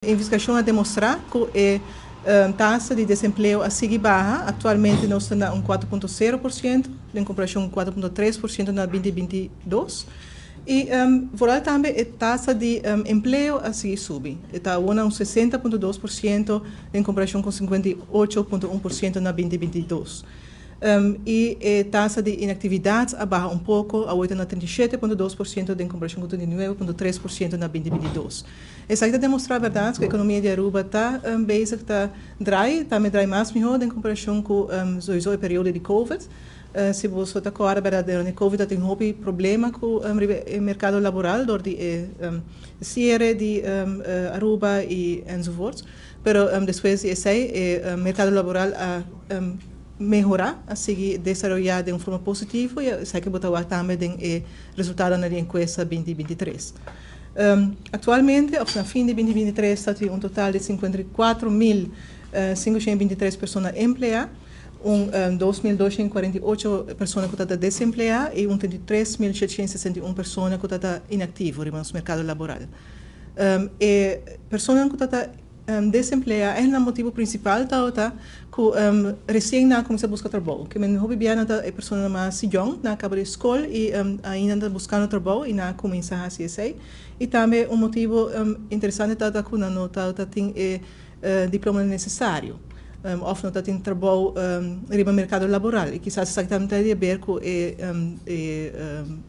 Investigashon a demostrá ku e tasa di desempleo a sigui baha. Aktualmente nos ta na un 4.0% den komparashon ku 4.3% na 2022. I vooral tambe e tasa di empleo a sigui subi. E ta awor na un 60.2% den komparashon ku 58.1% na 2022. I e tasa di inaktividat a baha un poko, awor ta na 37.2% den komparashon ku 39.3% na 2022. Esaki ta demostrá, bèrdat, ku ekonomia di Aruba ta bezig ta drai, tambe drai mas mihó den komparashon ku sowieso e periodo di COVID. Si bo ta kòrda, bèrdat, durante COVID tabatin hopi problema ku riba e merkado laboral dor di e siere di Aruba i enzovoort. Pero despues di esei e merkado laboral a mehorá, a sigui desaroyá den un forma positivo i esaki bo ta wak tambe den e resultadonan di enkuesta 2023. Aktualmente, òf na fin di 2023, ta tin un total di 54.523 persona empleá, un 2.248 persona ku ta desempleá i un 33.761 persona ku ta inaktivo riba nos merkado laboral. E personanan ku ta desempleá, e motibu prinsipal ta ku resien nan a kuminsá buska trabou. Ke men hopi biaha ta e persona mas yòn, nan a kaba di skol i ainda ta buskando trabou i nan a kuminsá hasi esei. I tambe un motibu interesante ta ku nan no ta tin e diploma nesesario òf no tin trabou riba merkado laboral. I kisas esaki tambe ta di aber ku e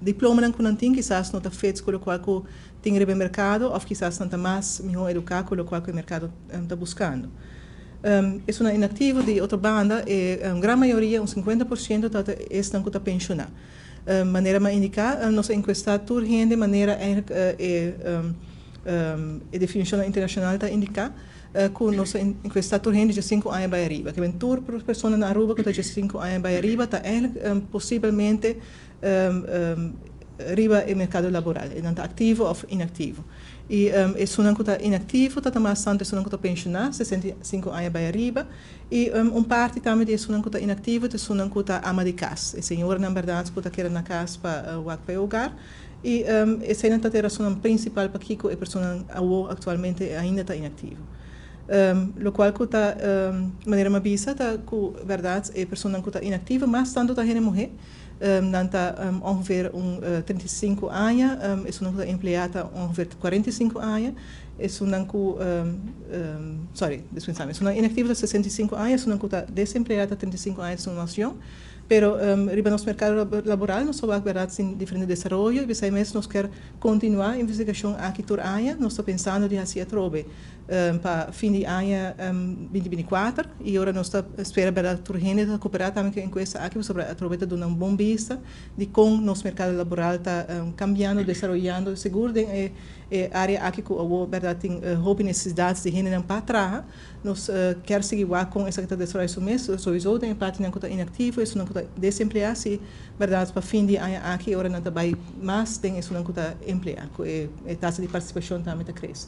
diplomanan ku nan tin kisas no ta fit ku lokual ku tin riba merkado òf kisas nan ta mas mihó eduká ku lokual ku e merkado ta buskando. Esunnan inaktivo, di otro banda, e gran mayoria, un 50%, ta esnan ku ta penshoná. Manera m'a indiká, nos a enkuestá tur hende manera eigenlijk e definishon internashonal ta indiká, ku nos a enkuestá tur hende 5 aña bai ariba. Ke men tur persona na Aruba ku ta 5 aña bai ariba ta eigenlijk posiblemente riba e merkado laboral. E nan ta aktivo òf inaktivo. I esunnan ku ta inaktivo ta mas tantu esunnan ku ta penshoná, 65 aña bai ariba. I un parti tambe di esunnan ku ta inaktivo ta esunnan ku ta ama di kas. E señoranan, bèrdat, ku ta keda na kas pa wak pa e hogar. I esei ta e rason prinsipal pakiko e personanan awor aktualmente ainda ta inaktivo. Lokual ku ta, manera m'a bisa, ta ku, bèrdat, e personanan ku ta inaktivo mas tantu ta hende muhé. Nan ta ongeveer un 35 aña, esunnan ku ta empleá ta ongeveer 45 aña, esunnan ku, sorry, dispensá, esunnan inaktivo ta 65 aña, esunnan ku ta desempleá ta 35 aña, esun mas yòn. Pero riba nos merkado laboral nos ta wak, bèrdat, tin diferente desaroyo i p'esei mes nos ke kontinuá investigashon aki tur aña. Nos ta pensando di hasi atrobe pa fin di aña 2024 i ora nos ta spera, bèrdat, tur hende ta kooperá tambe ku e enkuesta aki pasobra atrobe ta duna un bon bista di kon nos merkado laboral ta kambiando, desaroyando, sigur den e área aki ku awor, bèrdat, tin hopi nesesidat di hendenan pa traha. Nos ke sigui wak kon esaki ta desaroyá su mes, sowieso den e partinan ku ta inaktivo, esunnan ku ta desempleá, si, bèrdat, pa fin di aña aki ora nan ta bai mas den esunnan ku ta empleá, ku e tasa di partisipashon tambe ta krese.